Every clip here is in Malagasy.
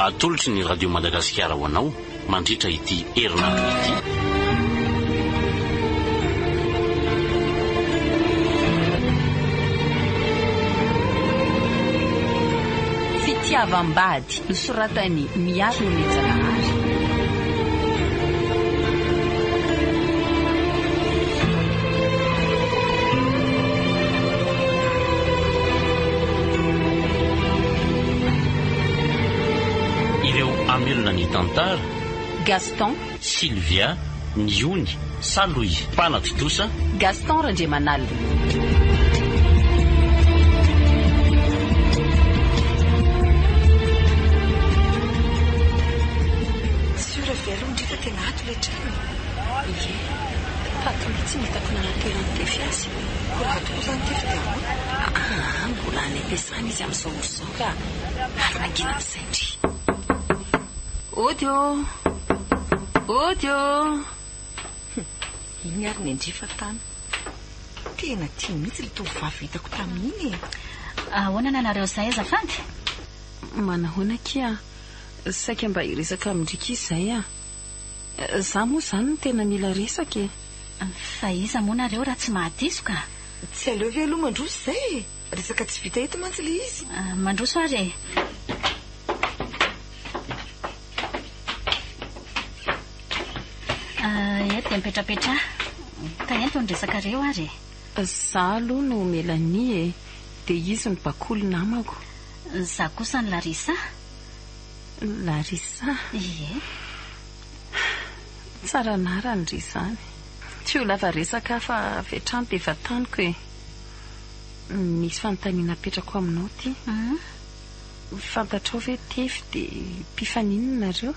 Atolotry ny Radio Madagasikara ho anao mandritra ity herinandro ity. Fitiavam-bady, nosoratan'i Miary Nomenjanahary. Ireo hamelona ny tantara. Gaston. Sylvia, Niony, Salohy, mpanatontosa. Gaston Randriamanalina. Sûr ve aloha ndry fa tena ato ilay trano e? Ie, tato mihitsy no hitako nanateran'i Tefy azy. Koa raha tokoa izany Tefy dia ahoana? Aa, mbola any am-piasana izy amin'izao ora izao ka. Ary mangina amin'izay ndry. Ody ô! Ody ô! Iny ary ny ndry fa tany. Tena tia mihitsy ilay tovovavy hitako tamin'iny e! Ahoana nanareo izay azafady? Manahoana akia? Saika mba hiresaka amin-dry akia izay aho. Za moa izany no tena mila resaka e! Fa iza moa nareo raha tsy mahadiso ka? Tsy aleo ve aloha mandroso izay e? Resaka tsy vita eto mantsy ilay izy. Mandroso ary e! Eto dia mipetrapetraha. Ka ento ny resakareo ary e! Za aloha no Mélanie e! Dia izy no Bakoly namako. Za kosa ny Larissa. Larissa? Ie. Tsara anarana ry izany. Tsy ho lava resaka aho fa avy hatrany dia vantaniko e. Misy fanontaniana apetrako aminao ity. Fantatrao ve Tefy dia mpifaninona nareo?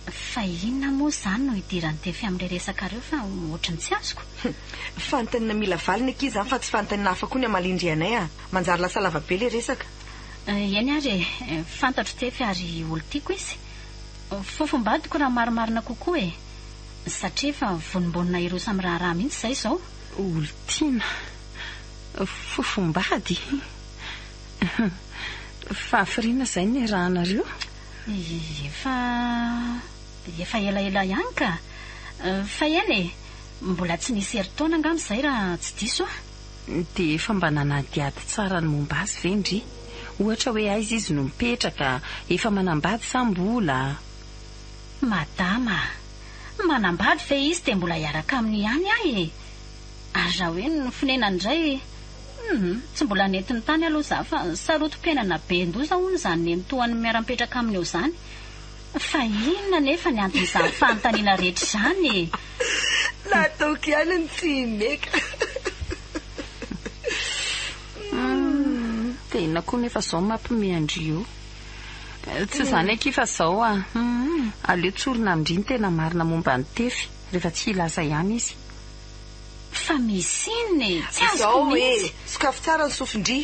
Fa inona moa izany no idiran'i Tefy amin'ilay resakareo fa ohatry ny tsy azoko? Fanontaniana mila valiny akia izany fa tsy fanontaniana hafa koa ny hamalian-dry anay a! Manjary lasa lava be ilay resaka. Eny ary e! Fantatro Tefy ary olon-tiako izy. Fofombadiko raha marimarina kokoa e! Satria efa vonombonona hiroso amin'ny raharaha mihitsy izay izao. Olon-tiana? Fofombady? Fa hafiriana izay niarahanareo? Efa efa elaela ihany ka! Fa eny e! Mbola tsy nisy herintaona angamba izay raha tsy diso aho. Dia efa mba nanadihady tsara ny momba azy ve ndry? Ohatra hoe aiza izy no mipetraka, efa manambady sa mbola? Madama a! Manambady ve izy dia mbola hiaraka aminy ihany aho e! Ary raha hoe ny fonenany indray, hum, tsy mbola nentiny tany aloha izaho fa sarotim-piainana be ndoza hono izany nenitoany miara-mipetraka aminy eo izany. Fa inona anefa ny anton'izany fanontaniana rehetra izany e? Nataoko ihany ny tsy himeka. Hum, dia inona koa nefa izao mampime an-dry io? Tsy izany akia fa izao ah, hum, aleo tsorina amin-dry ny tena marina momba an'i Tefy rehefa tsy hilaza ihany izy. Fa misy inona e? Tsy azoko Izao e, mihitsy. sokafy tsara ny sofin-dry.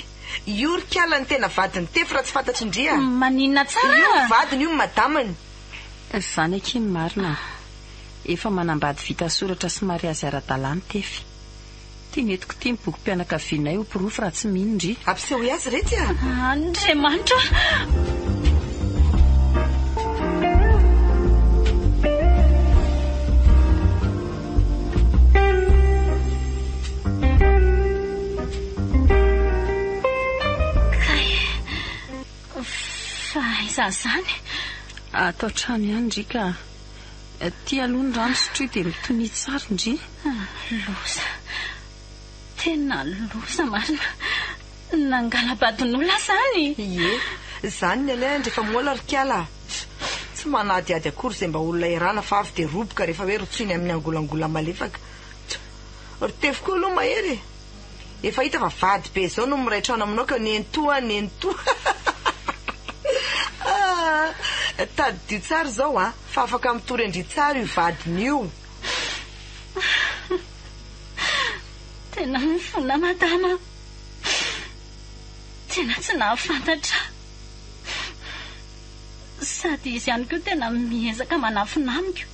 Io ry kala ny tena vadin'i Tefy raha tsy fantatry ndry a. Maninona tsara? Io ny vadiny, io ny madamany. Izany akia ny marina a. Efa manambady vita soratra sy mariazy ara-dalàna Tefy. Ty nentiko ity ny bokim-pianakavianay ho porofo raha tsy mino ndry. Ampisehoy azy retsy a! Andriamanitra o! Kay! Fa aiza izany? Ato an-trano ihany ndry ka. Ty aloha ny rano sotroy dia mitonia tsara ndry. Loza. Tena loza marina. Nangala-badin'olona zany. Ie, zany ny alehany rehefa mola ry kala a. Tsy manadihady akory izay mba olona iarahana fa avy dia roboka rehefa hoe rotsoiny amin'ny angolangola malefaka. Ry Tefy koa aloha mahery e. Efa hita fa vady be izao no miray trano aminao ka nenitoa nenitoa. Ah, tadidio tsara izao an, fa afaka mitory an-dry tsara io vadiny io. Tena mifona madama. Tena tsy nahafantatra. Sady izy ihany koa tena miezaka manafina amiko.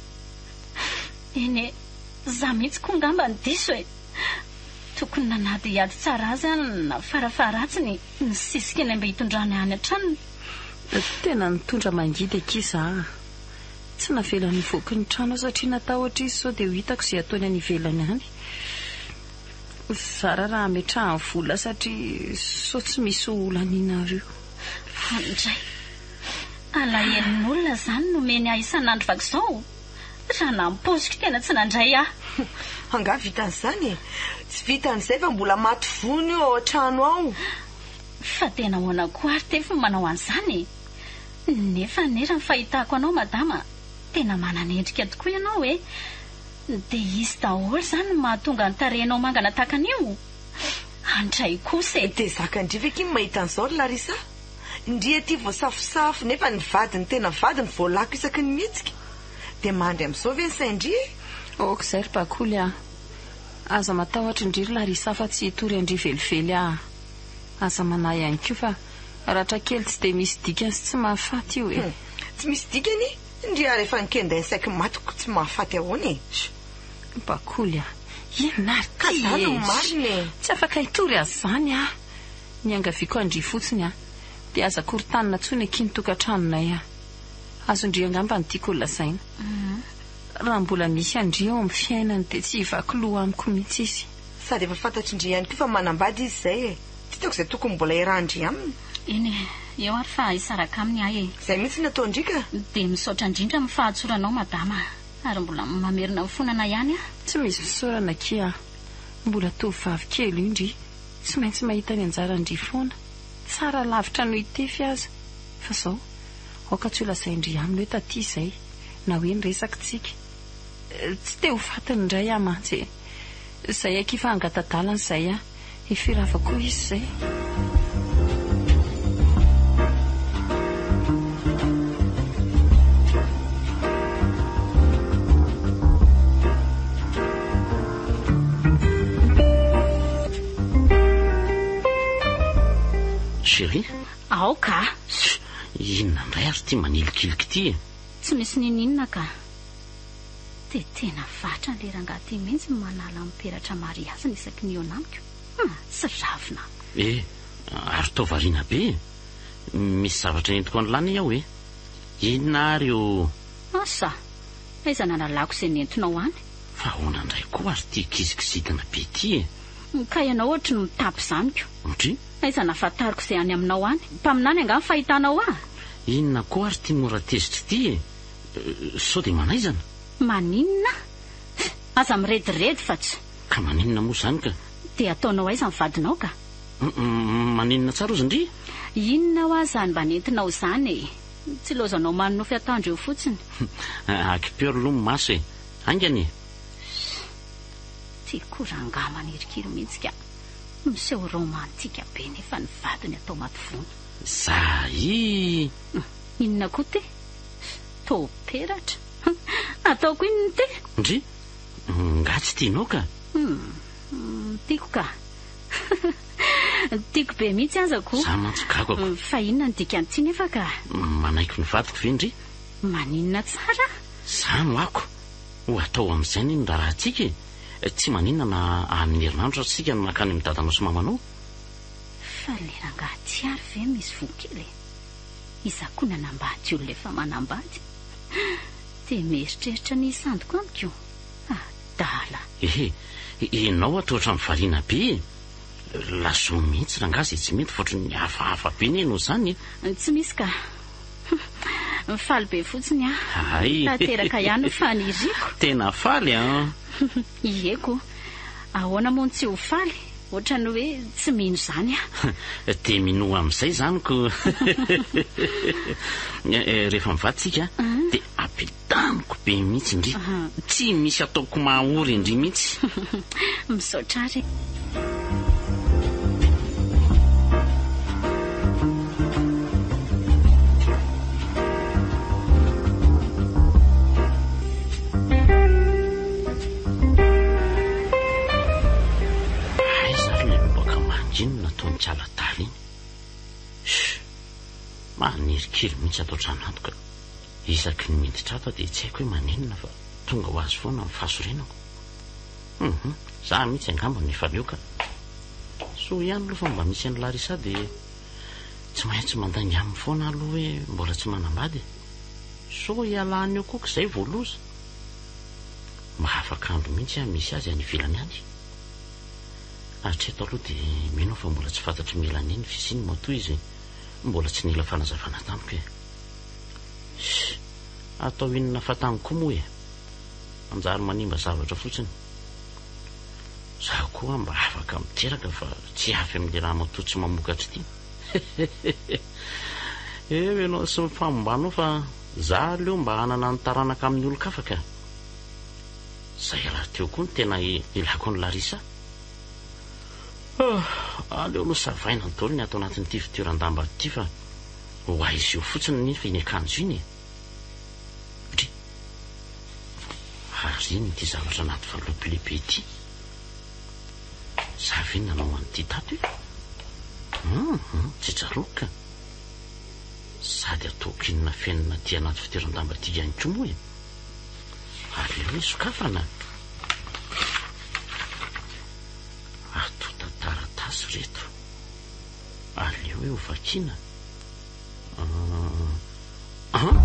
Eny e, za mihitsy koa ngamba no diso e. Tokony nanadihady tsara azy aho na farafaharatsiny nisisika ilay mba hitondrany ahy any an-tranony. Tena nitondra mangidy akia za a! Tsy navelany hivoaka ny trano aho satria natahotra izy sao dia ho hitako izay ataony any ivelany any. Zara raha ametrahany vola satria sao tsy misy ho lanianareo. Andray! Alahelon'olona izany nomeny ahy isan'andro vaky izao? Raha nampoiziko tena tsy nandray aho. Angaha vitan'izany e? Tsy vitan'izay fa mbola maty vono io ao an-trano ao. Fa tena ahoana koa ary Tefy no manao an'izany e? Nefa anie raha ny fahitako anao madama, tena manana endrika tokoa ianao e! Dia izy daholo izany no mahatonga ny tarehinao mangana tahaka an'io? Andray kosa e! Dia zakan-dry ve akia ny mahita an'izao ry Larissa? Ndry aty voasafosafo nefa ny vadiny tena vadiny voalako isaky ny mihetsika. Dia mandry amin'izao ve ny sain-dry e? Ok izay ry Bakoly a! Aza matahotra ndry ry Larissa fa tsy hitory an-dry velively aho. Aza manahy ihany koa fa ratra kely tsy dia misy dikany sy tsy mahafaty io e! Tsy misy dikany? Ndry ary efa nikenda saiky matiko tsy mahafaty ahoana e? Bakoly a! Inona ary Ka ty izany e? no marina e! Tsy afaka hitory azy izany aho. Niangaviako an-dry fotsiny aho. Dia aza korontanina intsony akia ny tokantranonay a! Azon-dry angamba ny tiako holazaina. Raha mbola misy an-dry ao amin'ny fiainany dia tsy hivaky loha amiko mihitsy izy. Sady efa fantatry ndry ihany koa fa manambady izy izay e! Tsy hitako izay tokony mbola iarahan-dry aminy. Eny e, eo ary fa hisaraka aminy aho e. Izay mihitsy no ataon-dry ka. Dia misaotra indrindra amin'ny fahatsoranao madama a! Ary mbola mamerina mifonana ihany aho. Tsy misy fisaorana akia a! Mbola tovovavy kely io ndry, tsy maintsy mahita ny anjaran-dry foana. Tsara lavitra noho i Tefy aza. Fa izao, aoka tsy ho lazain-dry aminy hoe taty izay, na hoe niresaka tsika. Tsy te ho fatiny indray aho mantsy e! Izay akia fa hangata-dalana izay aho. Hifirava koa izy izay. Chérie? Aoka a! Inona indray ary ity manilikiliky ity e? Tsy misy n'inon'inona ka. Dia tena vatra an'ilay rangahy ity mihitsy ny manala ny peratra mariaziny isaky ny mihaona amiko. Hum, tsy ravina. Eh, ary toa variana be e. Misy zavatra entiko any lany aho e. Inona ary io? Asa, aiza nalalako izay nentinao any? Fa ahoana indray koa ary ity kizikizitina be ity e? Ka ianao ohatry ny mitapy izany ko. Ndry? Aiza nahafantariko izay any aminao any? Mpaminany angaha ny fahitanao ahy? Inona koa ary ity mora tezitra ity e? Sao dia manaizana? Maninona? Aza mirediredy fa tsy. Ka maninona moa izany ka? Dia ataonao aiza ny vadinao ka? Maninona tsara ozy ndry? Inona hoa izany mba nentinao izany e? Tsy ilaozanao manonofy atoandro eo fotsiny. Akipio aloha ny maso e! Haingana e! Ty koa rangahy manirikiry mihitsy ka! Miseho romantika be nefa ny vadiny atao maty vono. Zay! Inona koa ty? Toa peratra. Ataoko inona ity? Ndry! Nga tsy tianao ka? Hum, tiako ka. Tiako be mihitsy aza ko. Za mantsy gagako. Fa inona ny dikan'ity nefa ka? Manaiky ny vadiko ve ndry? Maninona tsara? Za no ako. Ho atao amin'izay anie ny raharahantsika e. Tsy maninona na amin'ny herinandro aza isika no mankany amin'ny dadanao sy mamanao. Fa ilay rangahy ty ary ve misy voa kely e? Izaho koa nanambady olona efa manambady. Dia mieritreritra ny hisandoko amiko? Adala! Ehe, ianao ato ohatran'ny variana be e! Lazao mihitsy rangahy izay tsy mety fa ohatran'ny hafahafa be anie ianao izany e! Tsy misy ka! Faly be fotsiny aho. Hay! Tanteraka ihany ny faniriako. Tena faly an! Ie ko! Ahoana moa no tsy ho faly? Ohatran'ny hoe tsy mino izany aho. Dia minoa amin'izay izany ko. Rehefa mivady tsika dia ampidaniko be mihitsy ndry. Tsy misy ataoko mahaory ndry mihitsy. Misaotra ary e. Aiza ary ilay lobaka mangina nataon'i Kaladala iny? Shh! Manirikiry mihitsy ato an-trano ka. Isaky ny miditra ato aho dia tsy haiko hoe maninona fa tonga ho azy foana ny fahasorenako. Hum, za mihitsy angamba no efa leo ka. Soa ihany aloha fa mba misy an'i Larissa dia. Tsy maintsy mandainga aminy foana aho aloha hoe mbola tsy manambady e. Sao hialany eo koa k'izay vao loza. Mba afaka andro mihitsy aho misy azy any ivelany any. Hatreto aloha dia mino aho fa mbola tsy fantatr'i Mélanie ny fisiany matoa izy mbola tsy nila fanazavana tamiko e. Sh! Atao inona fatany koa moa e. Manjary manimba zavatra fotsiny. Za koa mba afaka miteraka fa tsy avy amin'ilay ramatoa tsy mamokatra ity. Eo ianao sy ny famombanao fa za aleo mba hanana ny taranaka amin'ny olon-kafa ka. Zay rahateo koa no tena ilako an'i Larissa. Aleo aloha savaina daholo ny ato anatin'ity fitoeran-damba ity fa ho aiza eo fotsiny nefa iny akanjo iny e. Dry. Ary inona ity zavatra anaty valopy lehibe ity? Za ve nanao an'ity tato e? Hum, tsy tsaroako ka. Sady ataoko inona afenina aty anaty fitoeran-damba ity ihany koa moa e? Aleo hoe sokafana. Antontan-taratasy ireto. Aleo hoe hovakiana. An?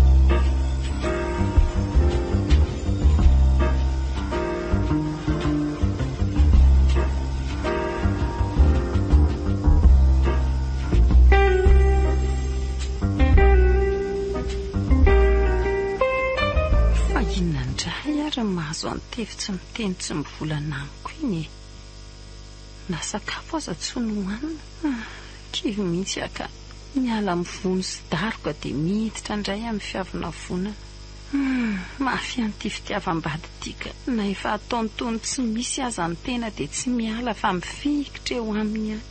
Fa inona indray ary ny mahazo an'i Tefy tsy miteny tsy mivolana amiko iny e? Na sakafo aza tsy nohanina. Kivy mihitsy aho ka. Miala amin'ny vono sy daroka dia miditra indray amin'ny fiavonavonana. Humm, mafy ihany ity fitiavam-bady ity ka. Na efa ataony toy ny tsy misy aza ny tena dia tsy miala fa mifikitra eo aminy ihany.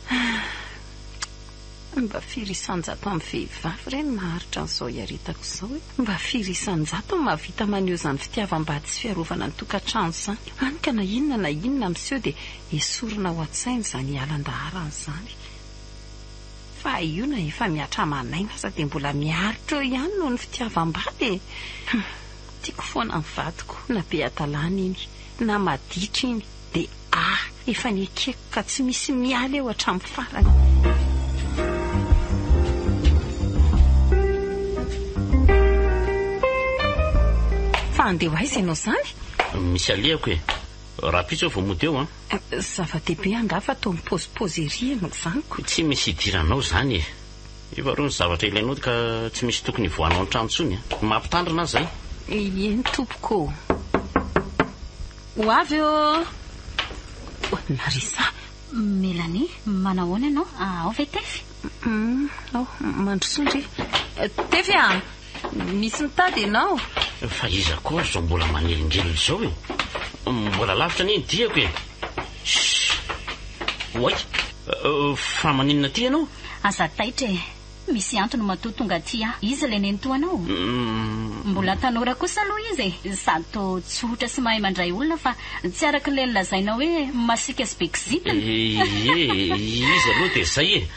Mba firy isan-jato amin'ny vehivavy re no maharitra an'izao iaretako izao e? Mba firy isan-jato no mahavita maneho izany fitiavam-bady sy fiarovana ny tokantrano izany? Hany ka na inona na inona miseho dia esorina ao an-tsaina izany hialan-daharana izany. Fa io na efa mihatra aman'aina aza dia mbola miaritra eo ihany noho ny fitiavam-bady e! Hum, tiako foana ny vadiko, na be hadalana iny, na maditra iny, dia ahy efa nekeko ka tsy misy miala eo hatramin'ny farany. Fa handeha ho aiza ianao izany? Misy alehako e! Rahampitso aho vao mody eo an! Zava-dehibe angaha fa toa mipaozipaozy ery ianao izany ko. Tsy misy idiranao izany e! Efa ireo ny zavatra ilainao ka tsy misy tokony hivoahanao ny trano intsony a! Mampitandrina aho izay. Eny tompoko ô! Ho avy ô! Larissa! Mélanie, manahoana ianao? Ao ve Tefy? Hum, ao, mandrosoa ndry. Tefy a! Misy mitady ianao. Fa iza koa ary izao mbola manelingelina izao e? Mbola lavitra anie ny diako e! Shh! Oay! Fa maninona aty ianao? Aza taitra e! Misy antony matoa tonga aty aho. Iza ilay nenitoanao? Mbola tanora kosa aloha izy e! Sady toa tsotra sy mahay mandray olona fa tsy araka ilay nolazainao hoe masiaka sy be kizitina. Ie, izy aloha dia izay e!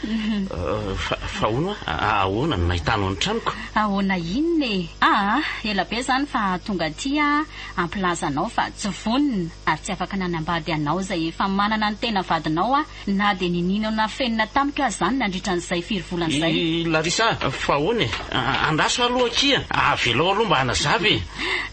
Fa, fa hono hoa, ahoana no nahitanao ny tranoko? Ahoana inona e? Aa, ela be izany fa tonga aty aho hampilaza anao fa tsy vonona ary tsy afaka nanambady anao izay efa manana ny tena vadinao aho Na dia ninianao nafenina tamiko aza izany nandritra an'izay firy volana izay. I Larissa, fa ahoana e? Andraso aloha akia, avelao aloha mba hanazava e!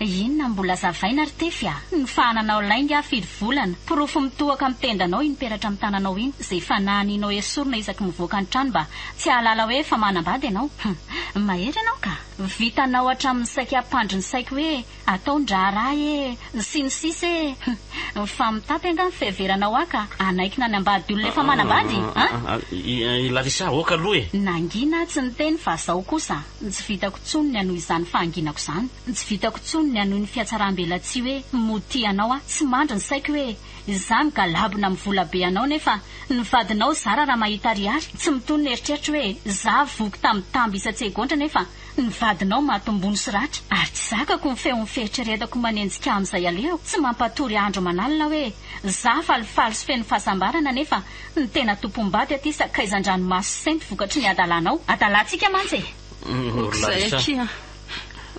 Inona no mbola azavaina ry Tefy a? Nofahananao lainga aho firy volana. Porofo mitohaka amin'ny tendanao iny peratra amin'ny tananao iny, izay fanahinao esorina isaky mivoaka ny trano mba tsy hahalala hoe efa manambady ianao. Hum! Mahery ianao ka! Vitanao hatramin'ny saika hampandry ny saiko hoe Atao ny raharaha ee, sy ny sisa ee. Hum, fa mitapy angaha ny fiheveranao ahy ka hanaiky nanambady olona efa manambady an? I Larissa, aoka aloha e! Nangina aho tsy niteny fa zao kosa, tsy vitako intsony ny hanohy izany fahanginako izany. Tsy vitako intsony ny hanohy ny fihatsaram-belatsihy hoe mody tia anao aho. Tsy mandry ny saiko hoe izaho migalabona amin'ny vola be anao nefa ny vadinao zara raha mahita ariary. Tsy mitony ny eritreritro hoe izaho voky tambitamby isan-tsegondra nefa Ny vadinao maty ambony sy ratra ary tsy zakako ny feon'ny fieritreretako manenjika amin'izay alehako, tsy mampatory andro aman'alina hoe za falifaly sy feno fahasambarana nefa ny tena tompom-bady aty sakaizan-dranomaso sy sento vokatry ny hadalanao. Hadalantsika mantsy e! Ry Larissa.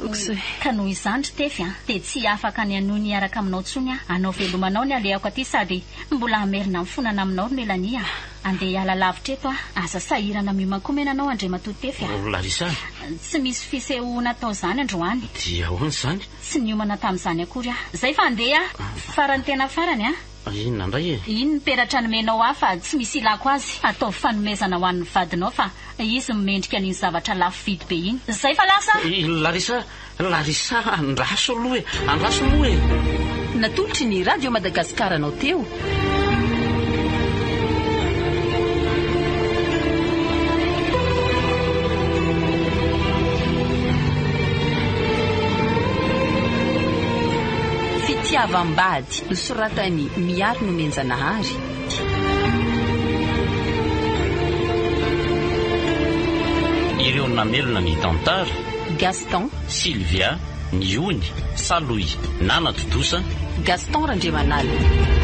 Oksy. Ka noho izany ry Tefy a, dia tsy afaka ny hanohy ny hiaraka aminao intsony aho. Hanao veloma anao ny alehako aty sady mbola hamerina mifonana aminao ry Mélanie a. Andeha hiala lavitra eto aho. Aza sahirana miomankomena anao Andriamatoa Tefy a. Larissa. Tsy misy fisehoana atao izany androany. Dia ahoana izany? Tsy niomana tamin'izany akory aho. Izay fa andeha aho. Farany tena farany a. Inona indray e? Iny ny peratra nomenao ahy fa tsy misy ilako azy. Ataovy fanomezana ho an'ny vadinao fa izy no mendrika an'iny zavatra lafo vidy be iny. Izay fa lasa aho. I Larissa, Larissa, andraso aloha e! Andraso moa e! Natolotry ny Radio Madagascar anao teo. Fitiavam-bady, nosoratan'i Miary Nomenjanahary. Ireo namelona ny tantara. Gaston. Sylvia, Niony, Salohy, Nana Tontosa. Gaston Randriamanalina.